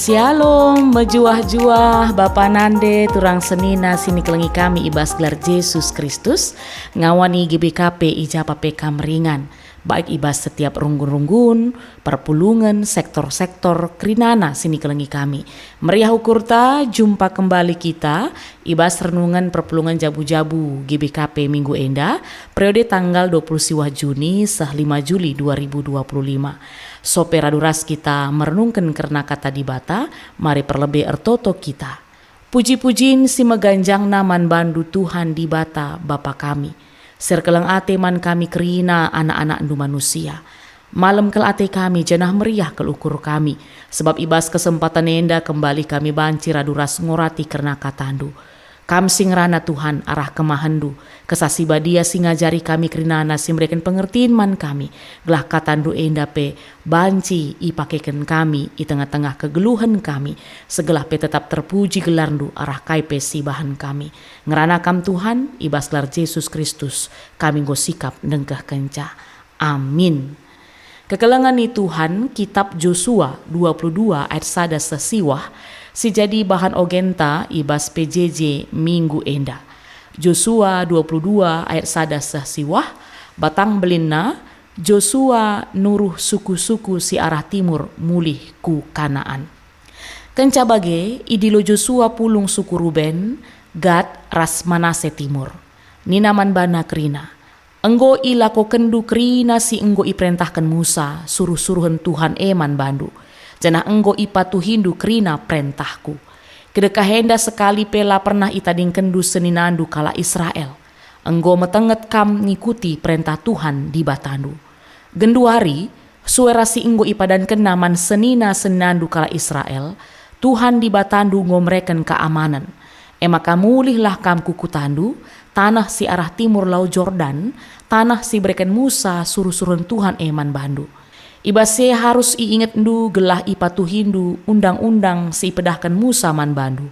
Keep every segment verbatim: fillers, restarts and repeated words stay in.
Shalom, mejuah-juah, bapa nande, turang senina si nikelengi kami i bas gelar Jesus Kristus, ngawani G B K P i ja pe kam ringan, baik i bas setiap runggun-runggun, perpulungen, sektor-sektor, kerinana si nikelengi kami. Meriah ukurta, jumpa kembali kita i bas renungen perpulungen jabu-jabu G B K P minggu enda, periode tanggal dua puluh siwah Juni seh lima Juli dua ribu dua puluh lima. Sope radu ras kita merenungken kerna Kata Dibata, mari perlebe ertoto kita. Puji-pujin si meganjangna man bandu Tuhan Dibata, Bapa kami. Si erkeleng ate man kami kerina anak-anakndu manusia. Malem kal ate kami, janah meriah kal ukur kami, sebab i bas kesempaten enda kembali kami banci radu ras ngorati kerna katandu. Kam si ngerana Tuhan arah kemahenndu, Kesah Si Badia si ngajari kami kerinana si mereken pengertin man kami, gelah katandu enda pe banci ipakeken kami i tengah-tengah kegeluhen kami, segelah pe tetap terpuji gelarndu arah kai pe si ibahan kami. Ngerana kam Tuhan, i bas gelar Jesus Kristus, kami enggo sikap nengkehkenca. Amin. Kekelengen ni Tuhan, Kitap Josua dua puluh dua ayat sada seh siwah, si jadi bahan ogenta i bas P J J minggu enda. Josua dua puluh dua ayat sada seh siwah, batang belinna, Josua nuruh suku-suku si arah timur mulih ku Kanaan. Kenca bage, idilo Josua pulung suku Ruben, Gad, ras Manase timur. Nina man bana kerina, "Enggo ilakokenndu kerina si enggo iperentahken Musa, suruh-suruhen Tuhan e man bandu, janah enggo ipatuhindu kerina perentahKu. Kedekah enda sekali pe la pernah itadingkenndu seninandu kalak Israel. Enggo metenget kam ngikuti perentah Tuhan Dibatandu. Genduari, sue ras si enggo ipadankenNa man senina-seninandu kalak Israel, Tuhan Dibatandu enggo mereken keamanen. E maka mulihlah kam ku kutandu, taneh si arah timur Lau Jordan, taneh si ibereken Musa suruh-suruhen Tuhan e man bandu. I bas si e arus iingetndu gelah ipatuhindu undang-undang si ipedahken Musa man bandu.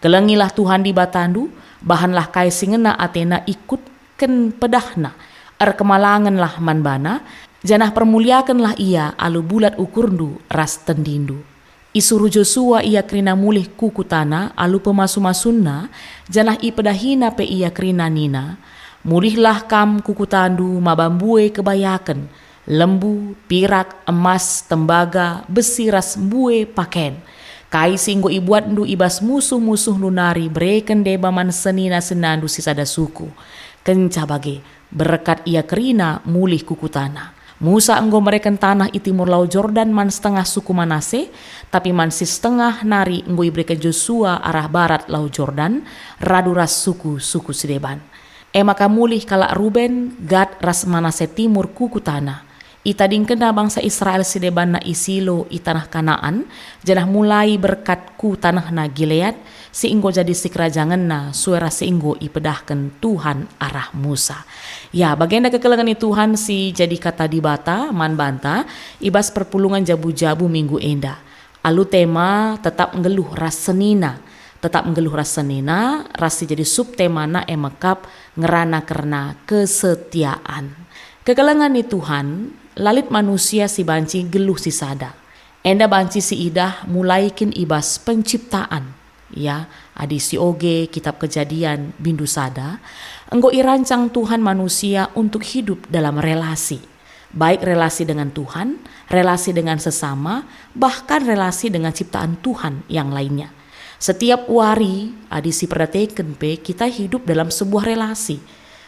Kelengilah Tuhan Dibatandu, bahanlah kai si ngena ateNa ikutken pedahNa, erkemalangenlah man baNa, janah permuliakenlah Ia alu bulat ukurndu ras tendindu." Isuruh Josua ia kerina mulih ku kutana alu pemasu-masunna, janah ipedahina pe ia kerina nina, "Mulihlah kam ku kutandu maba mbue kebayaken, lembu, pirak, emas, tembaga, besi ras mbue paken. Kai si enggo ibuatndu i bas musuh-musuhndu nari bereken deba man senina-seninandu si sada suku." Kenca bage, berkat ia kerina mulih ku kutana. Musa enggo mereken taneh i timur Lau Jordan man setengah suku Manase, tapi man si setengah nari enggo ibereken Josua arah barat Lau Jordan, radu ras suku-suku si deban. E maka mulih kalak Ruben, Gad, ras Manase timur ku kutana. Itadingkenna bangsa Israel si debanna i Silo i taneh Kanaan, janah mulai berkat ku tanehna Gilead, si enggo jadi sikerajangenna sue ras si enggo ipedahken Tuhan arah Musa. Ya, bagenda kekelengen ni Tuhan si jadi Kata Dibata man banta i bas perpulungen jabu-jabu minggu enda. Alu tema Tetap Nggeluh ras Senina. Tetap Nggeluh ras Senina, ras si jadi subtemana e mekap ngerana kerna kesetiaan. Kekelengen ni Tuhan, la lit manusia si banci nggeluh si sada. Enda banci siidah mulai kin i bas penciptaan. Ya, adi sioge Kitap Kejadian bindu sada, enggo irancang Tuhan manusia untuk hidup dalam relasi. Baik relasi dengan Tuhan, relasi dengan sesama, bahkan relasi dengan ciptaan Tuhan yang lainnya. Setiap wari, adi siperdiateken pe, kita hidup dalam sebuah relasi,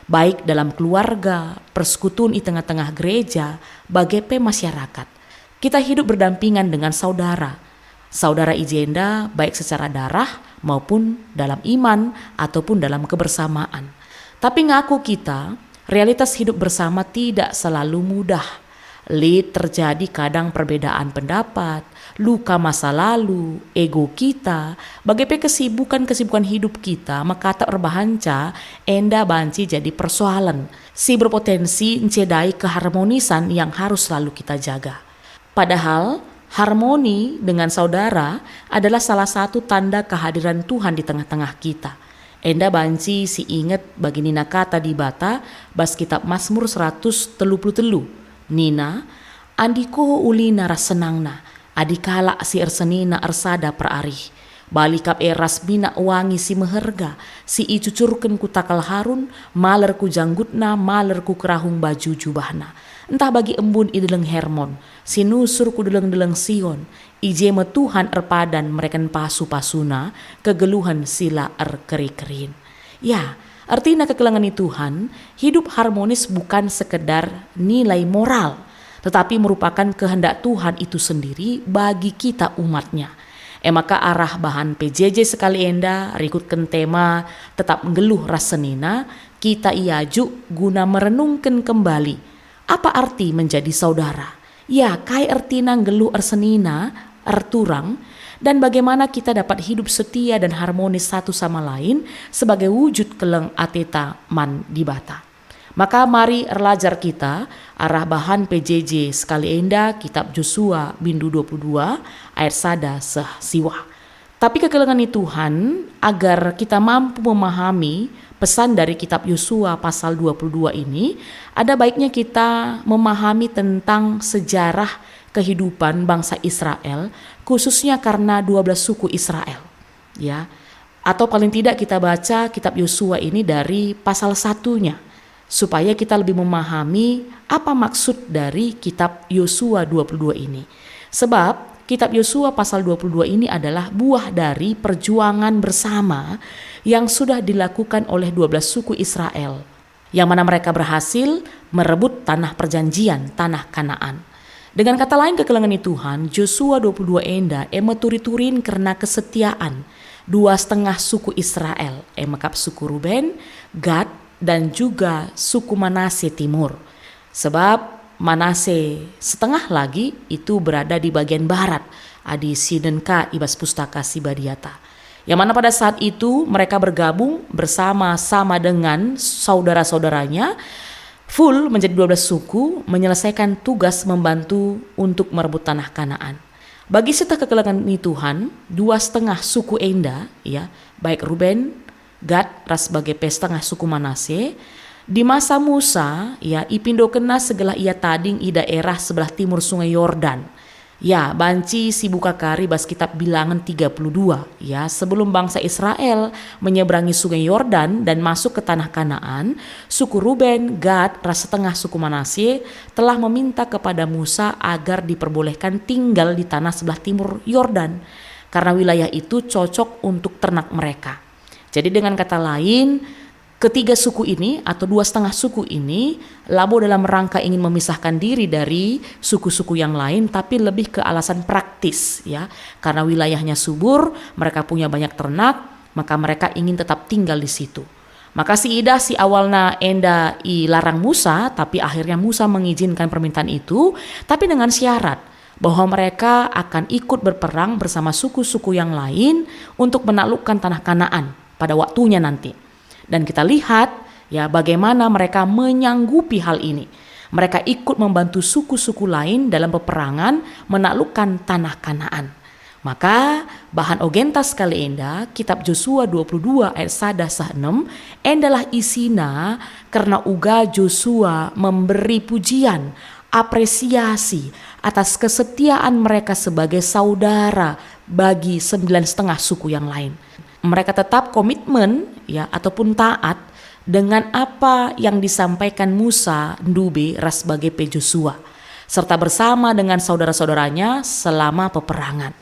baik dalam keluarga, persekutuan i tengah-tengah gereja, bage pe masyarakat. Kita hidup berdampingan dengan saudara. Saudara i jenda baik secara darah maupun dalam iman ataupun dalam kebersamaan. Tapi ngaku kita, realitas hidup bersama tidak selalu mudah. Lit terjadi kadang perbedaan pendapat, luka masa lalu, ego kita, bage pe kesibukan-kesibukan hidup kita mekatap erbahanca enda banci jadi persoalen si berpotensi ncedai keharmonisan yang harus selalu kita jaga. Padahal, harmoni dengan saudara adalah salah satu tanda kehadiran Tuhan di tengah-tengah kita. Enda banci siinget bagi nina Kata Dibata bas Kitap Masmur seratus telu puluh telu, nina, "Andiko ulina ras senangna, Adi kalak si ersenina ersada perarih, bali kap e ras minak wangi si meherga, si icucurken ku takal Harun, maler ku janggutna, maler ku kerahung baju jubahna. Ntah bagi embun i Deleng Hermon, si nusur ku deleng-deleng Sion, i je me Tuhan erpadan mereken pasu-pasuNa, kegeluhen si la erkeri-kerin. Ya, ertina kekelengen ni Tuhan, hidup harmonis bukan sekedar nilai moral, tetapi merupakan kehendak Tuhan itu sendiri bagi kita umat-Nya. E maka arah bahan P J J sekali enda rikutken tema tetap nggeluh ras senina, kita iajuk guna merenungken kembali apa arti menjadi saudara. Ya, kai ertina nggeluh ersenina, erturang, dan bagaimana kita dapat hidup setia dan harmonis satu sama lain sebagai wujud keleng ateta man Dibata. Maka mari erlajar kita arah bahan P J J sekali enda kitab Josua bindu dua puluh dua ayat sada seh siwah. Tapi kekelengen ni Tuhan, agar kita mampu memahami pesan dari kitab Yosua pasal dua puluh dua ini, ada baiknya kita memahami tentang sejarah kehidupan bangsa Israel, khususnya karena dua belas suku Israel. Ya, atau paling tidak kita baca kitab Yosua ini dari pasal satunya, supaya kita lebih memahami apa maksud dari kitab Yosua dua puluh dua ini. Sebab kitab Yosua pasal dua puluh dua ini adalah buah dari perjuangan bersama yang sudah dilakukan oleh dua belas suku Israel, yang mana mereka berhasil merebut tanah perjanjian, tanah Kanaan. Dengan kata lain, kekelengen ni Tuhan, Josua dua puluh dua enda e me turi-turin kerna kesetiaan dua setengah suku Israel, e me kap suku Ruben, Gad, dan juga suku Manase timur. Sebab Manase setengah lagi itu berada di bagian barat, adi sinen ka i bas Pustaka Si Badiata. Yang mana pada saat itu mereka bergabung bersama-sama dengan saudara-saudaranya, full menjadi dua belas suku, menyelesaikan tugas membantu untuk merebut tanah Kanaan. Bagi seteh kekelengen ni Tuhan, dua setengah suku enda, ya, baik Ruben, Gad, ras bage pe setengah suku Manase, di masa Musa, ya, ipindokenna segelah ia tading i daerah sebelah timur Sungai Yordan. Ya, banci sibuka kari bas kitab Bilangen tiga puluh dua, ya, sebelum bangsa Israel menyeberangi Sungai Yordan dan masuk ke tanah Kanaan, suku Ruben, Gad, ras setengah suku Manase telah meminta kepada Musa agar diperbolehkan tinggal di tanah sebelah timur Yordan, karena wilayah itu cocok untuk ternak mereka. Jadi, dengan kata lain, ketiga suku ini atau dua setengah suku ini labo dalam rangka ingin memisahkan diri dari suku-suku yang lain, tapi lebih ke alasan praktis, ya. Karena wilayahnya subur, mereka punya banyak ternak, maka mereka ingin tetap tinggal di situ. Maka siidah si awalna enda ilarang Musa, tapi akhirnya Musa mengizinkan permintaan itu, tapi dengan syarat bahwa mereka akan ikut berperang bersama suku-suku yang lain untuk menaklukkan tanah Kanaan pada waktunya nanti. Dan kita lihat, ya, bagaimana mereka menyanggupi hal ini. Mereka ikut membantu suku-suku lain dalam peperangan menaklukkan tanah Kanaan. Maka, bahan ogenta sekali enda, kitab Josua dua puluh dua ayat sada seh enem, endalah isina kerna uga Josua memberi pujian, apresiasi atas kesetiaan mereka sebagai saudara bagi sembilan setengah suku yang lain. Mereka tetap komitmen, ya, ataupun taat dengan apa yang disampaikan Musa ndube ras bage pe Josua, serta bersama dengan saudara-saudaranya selama peperangan.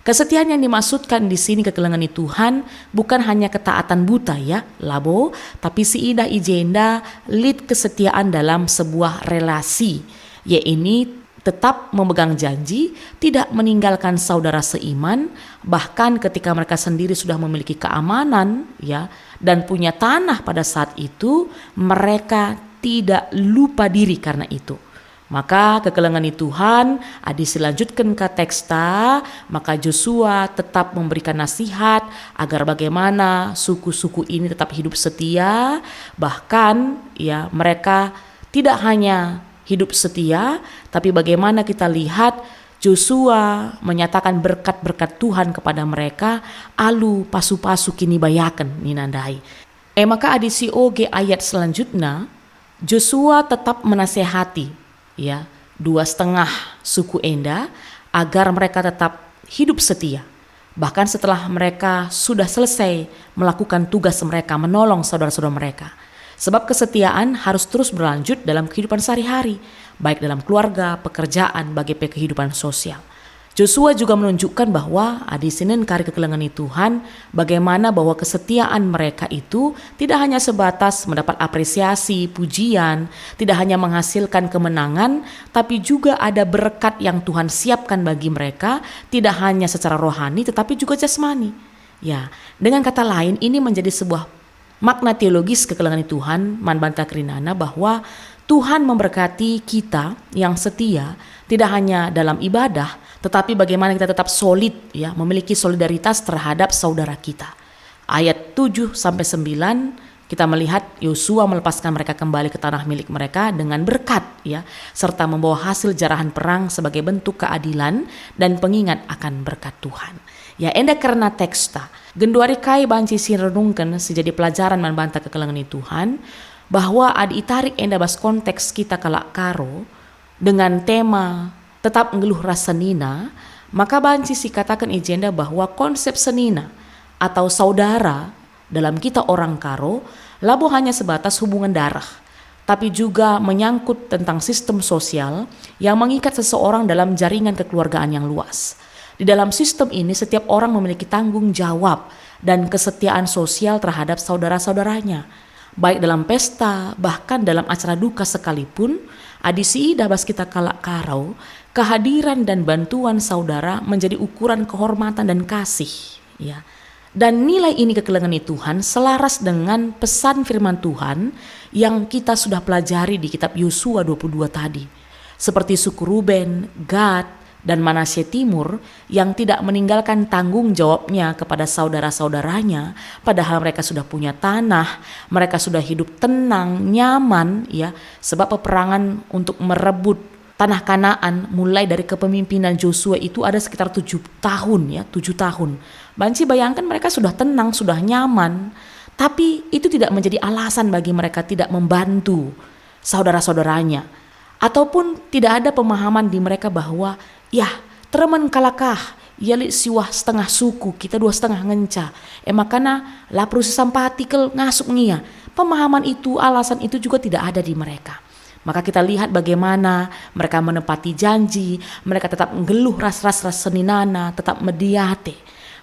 Kesetiaan yang dimaksudkan di sini kekelengen ni Tuhan bukan hanya ketaatan buta, ya, labo, tapi siidah i jenda lit kesetiaan dalam sebuah relasi, yaitu tetap memegang janji, tidak meninggalkan saudara seiman, bahkan ketika mereka sendiri sudah memiliki keamanan, ya, dan punya tanah pada saat itu, mereka tidak lupa diri karena itu. Maka kekelengen ni Tuhan, adi silanjutken ka teksta, maka Josua tetap memberikan nasihat agar bagaimana suku-suku ini tetap hidup setia, bahkan, ya, mereka tidak hanya hidup setia, tapi bagaimana kita lihat Josua menyatakan berkat-berkat Tuhan kepada mereka alu pasu-pasu kinibayaken nina ndai. E maka adi sioge ayat selanjutna, Josua tetap menasehati, ya, dua setengah suku enda agar mereka tetap hidup setia, bahkan setelah mereka sudah selesai melakukan tugas mereka menolong saudara-saudara mereka. Sebab kesetiaan harus terus berlanjut dalam kehidupan sehari-hari, baik dalam keluarga, pekerjaan, bage pe kehidupan sosial. Josua juga menunjukkan bahwa adi sinen kari kekelengen ni Tuhan, bagaimana bahwa kesetiaan mereka itu tidak hanya sebatas mendapat apresiasi, pujian, tidak hanya menghasilkan kemenangan, tapi juga ada berkat yang Tuhan siapkan bagi mereka, tidak hanya secara rohani tetapi juga jasmani. Ya, dengan kata lain, ini menjadi sebuah makna teologis kekelengen Tuhan man banta kerinana, bahwa Tuhan memberkati kita yang setia tidak hanya dalam ibadah, tetapi bagaimana kita tetap solid, ya, memiliki solidaritas terhadap saudara kita. Ayat tujuh sampai sembilan, kita melihat Yosua melepaskan mereka kembali ke tanah milik mereka dengan berkat, ya, serta membawa hasil jarahan perang sebagai bentuk keadilan dan pengingat akan berkat Tuhan. Ya, enda kerna teksta. Genduari kai banci si renungken si jadi pelajaran man banta kekelengen ni Tuhan, bahwa adi itarik enda bas konteks kita kalak Karo, dengan tema tetap nggeluh ras senina, maka banci sikataken i jenda bahwa konsep senina atau saudara dalam kita orang Karo labo hanya sebatas hubungan darah, tapi juga menyangkut tentang sistem sosial yang mengikat seseorang dalam jaringan kekeluargaan yang luas. Di dalam sistem ini, setiap orang memiliki tanggung jawab dan kesetiaan sosial terhadap saudara-saudaranya, baik dalam pesta, bahkan dalam acara duka sekalipun. Adi siidah bas kita kalak Karo, kehadiran dan bantuan saudara menjadi ukuran kehormatan dan kasih, ya. Dan nilai ini kekelengen ni Tuhan selaras dengan pesan firman Tuhan yang kita sudah pelajari di kitab Yosua dua puluh dua tadi. Seperti suku Ruben, Gad, dan Manasye Timur yang tidak meninggalkan tanggung jawabnya kepada saudara-saudaranya, padahal mereka sudah punya tanah, mereka sudah hidup tenang, nyaman, ya, sebab peperangan untuk merebut tanah Kanaan mulai dari kepemimpinan Josua itu ada sekitar tujuh tahun, ya, tujuh tahun. Banci bayangkan, mereka sudah tenang, sudah nyaman, tapi itu tidak menjadi alasan bagi mereka tidak membantu saudara-saudaranya. Ataupun tidak ada pemahaman di mereka bahwa, "Yah, teremen kalak ah, ia lit siwah setengah suku, kita dua setengah ngenca. E makana la perlu sisampati kal, ngasup nge ia." Pemahaman itu, alasan itu juga tidak ada di mereka. Maka kita lihat bagaimana mereka menepati janji, mereka tetap nggeluh ras-ras ras seninana, tetap mediate.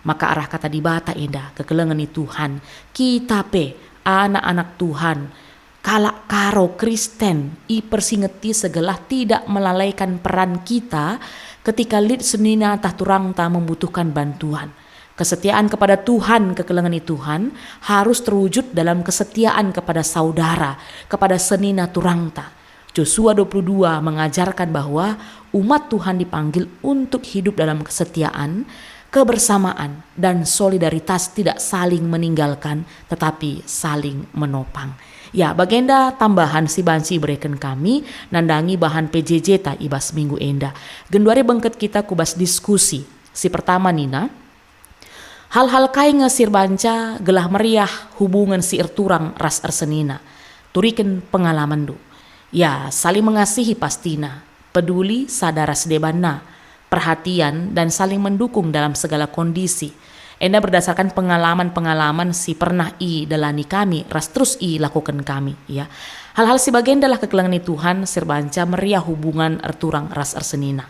Maka arah kata Dibata enda, kekelengen ni Tuhan, kita pe, anak-anak Tuhan, kalak Karo Kristen, ipersingeti segelah tidak melalaikan peran kita ketika lit senina tah turangta membutuhkan bantuan. Kesetiaan kepada Tuhan, kekelengen ni Tuhan, harus terwujud dalam kesetiaan kepada saudara, kepada senina turangta. Josua dua puluh dua mengajarkan bahwa umat Tuhan dipanggil untuk hidup dalam kesetiaan, kebersamaan, dan solidaritas, tidak saling meninggalkan, tetapi saling menopang. Ya, bagenda tambahan si banci ibereken kami nandangi bahan P J J ta i bas minggu enda. Genduari bengket kita ku bas diskusi. Si pertama nina, hal-hal kai nge si erbanca gelah meriah hubungen si erturang ras ersenina? Turiken pengalamenndu. Ya, saling mengasihi pastina, peduli sada ras debanna, perhatian, dan saling mendukung dalam segala kondisi. Enda berdasarkan pengalaman-pengalaman si pernah idalani kami ras terus ilakoken kami, ya. Hal-hal si bagendalah kekelengen ni Tuhan si erbanca meriah hubungan erturang ras ersenina.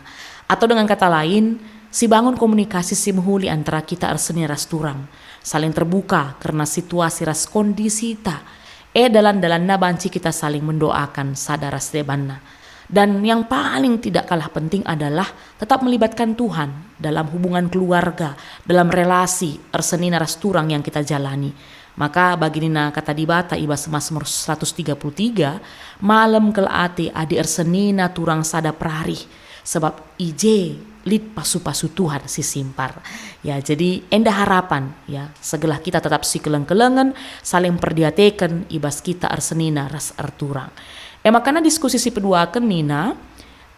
Atau dengan kata lain, si bangun komunikasi si mehuli antara kita ersenina ras turang, saling terbuka kerna situasi ras kondisita. E dalan-dalanna banci kita saling mendoakan sada ras debanna. Dan yang paling tidak kalah penting adalah tetap melibatkan Tuhan dalam hubungan keluarga, dalam relasi ersenina ras turang yang kita jalani. Maka bagi nina kata Dibata i bas Mazmur seratus tiga puluh tiga, "Malem kel ate adi ersenina turang sada perarih, sebab i je lit pasu-pasu Tuhan si simpar." Ya, jadi enda harapan, ya, segelah kita tetap sikeleng-kelengen, saling perdiateken i bas kita ersenina ras erturang. E makana diskusi si peduaken nina,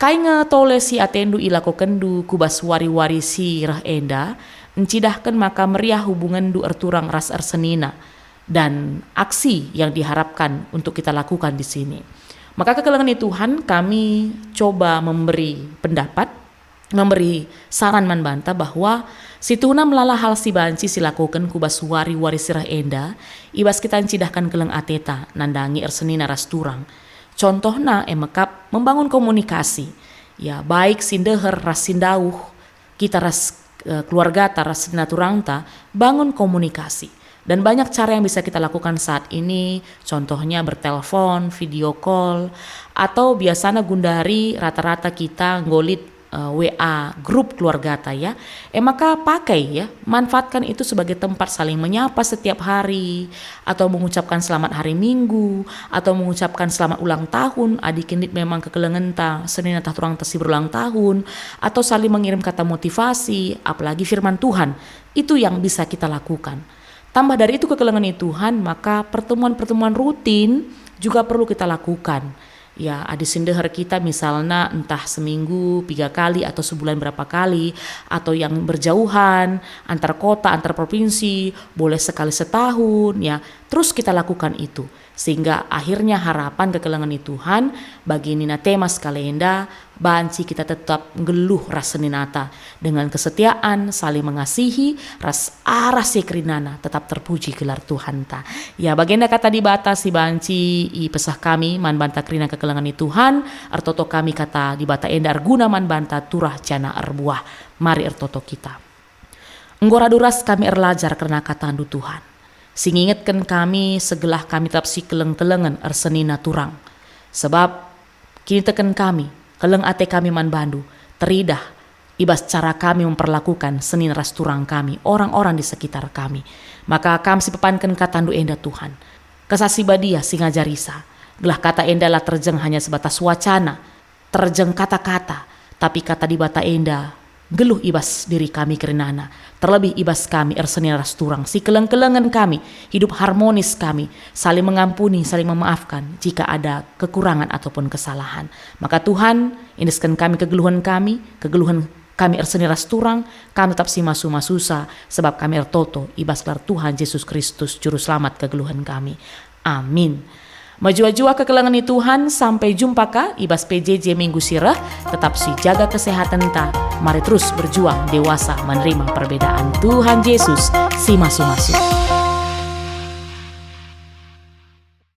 kai nge tole si atendu ilakokenndu ku bas wari-wari si reh enda, ncidahken maka meriah hubungenndu erturang ras ersenina, dan aksi yang diharapkan untuk kita lakukan di sini. Maka kekelengen ni Tuhan, kami coba memberi pendapat memberi saran man banta bahwa situhuna melala hal si banci silakoken ku bas wari-wari si reh enda, i bas kita ncidahken keleng ateta nandangi ersenina ras turang. Contohna e mekap membangun komunikasi, ya, baik si ndeher ras si ndauh, kita ras, eh, keluargata ras senina turangta bangun komunikasi. Dan banyak cara yang bisa kita lakukan saat ini, contohnya bertelepon, video call, atau biasana gundari rata-rata kita nggo lit, eh, W A grup keluargata, ya. E maka pakai, ya, manfaatkan itu sebagai tempat saling menyapa setiap hari, atau mengucapkan selamat hari Minggu, atau mengucapkan selamat ulang tahun, adi kin lit memang kekelengenta, senina tah turangta si berulang tahun, atau saling mengirim kata motivasi, apalagi firman Tuhan. Itu yang bisa kita lakukan. Tambah dari itu, kekelengen i Tuhan, maka pertemuan-pertemuan rutin juga perlu kita lakukan. Ya, adi si ndeher kita misalna entah seminggu piga kali atau sebulan berapa kali, atau yang berjauhan, antar kota, antar provinsi, boleh sekali setahun, ya. Terus kita lakukan itu, sehingga akhirnya harapan kekelengen i Tuhan bagi nina tema sekali enda banci kita tetap nggeluh ras seninata dengan kesetiaan, saling mengasihi, ras arah si kerinana tetap terpuji gelar Tuhanta. Ya, bagenda kata Dibata si banci ipesah kami man banta kerina kekelengen i Tuhan, ertoto kami kata Dibata enda erguna man banta turah janah erbuah. Mari ertoto kita. Enggo radu ras kami erlajar kerna katandu Tuhan, si ngingetken kami segelah kami tetap sikeleng-kelengen ersenina turang. Sebab kiniteken kami, keleng ate kami man bandu, teridah i bas cara kami memperlakukan senina ras turang kami, orang-orang di sekitar kami. Maka kam si pepanken katandu enda Tuhan. Kesah si badia si ngajarisa, gelah kata enda la terjeng hanya sebatas wacana, terjeng kata-kata, tapi kata Dibata enda nggeluh i bas diri kami kerinana, terlebih i bas kami ersenina ras turang, sikeleng-kelengen kami, hidup harmonis kami, saling mengampuni, saling memaafkan jika ada kekurangan ataupun kesalahan. Maka Tuhan, endesken kami kegeluhen kami, kegeluhen kami ersenina ras turang, kam tetap simasu-masusa, sebab kami ertoto i bas gelar Tuhan Jesus Kristus, Juru Selamat kegeluhen kami. Amin. Mejuah-juah kekelengen i Tuhan, sampai jumpa ka i bas P J J minggu si reh, tetap sijaga kesehatenta, mari terus berjuang dewasa menerima perbedaan. Tuhan Jesus simasu-masu.